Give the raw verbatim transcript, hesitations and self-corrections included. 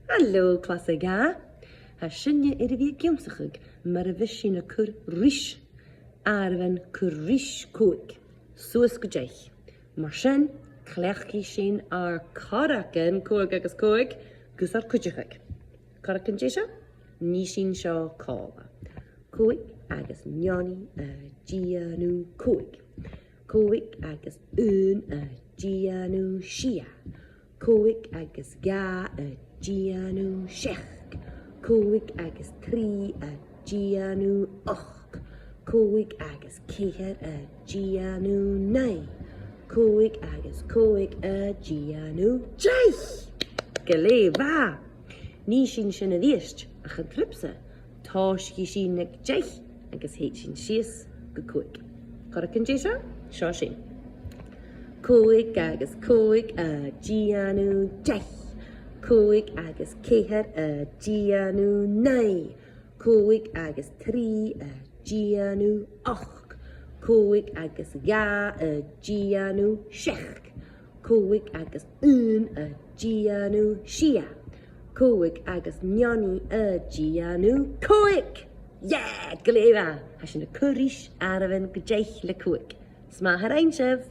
Halò, clas a dhà. Tha sinne air a bhith ag ionnsachadh mar a bhios sinn a' cur ris àireamhan, cur ris còig suas gu deich. Mar sin, cleachdaidh sinn ar corragan, còig agus còig, gus ar cuideachadh. Corragan deiseil? Nì sinn seo còmhla. Còig agus neoni a' dèanamh còig. Còig agus aon a' dèanamh sia. Còig agus dhà a' dèanamh seachd. Còig agus trì a' dèanamh ochd. Còig agus ceithir a' dèanamh naoi. Còig agus còig a' dèanamh deich. Glè mhath! Nì sinn sin a-rithist, ach an trip-sa, tòisichidh sinn aig deich agus thèid sinn sìos gu còig. Corragan deiseil? Seo sinn. Còig agus còig a' dèanamh deich. Còig agus ceithir a' dèanamh naoi. Còig agus trì a' dèanamh ochd. Còig agus dhà a' dèanamh seachd. Còig agus aon a' dèanamh sia. Còig agus neoni a' dèanamh còig. Yeah! Glè mhath! Tha sinn a' cur ris àireamhan gu deich le còig. 'S math a rinn sibh!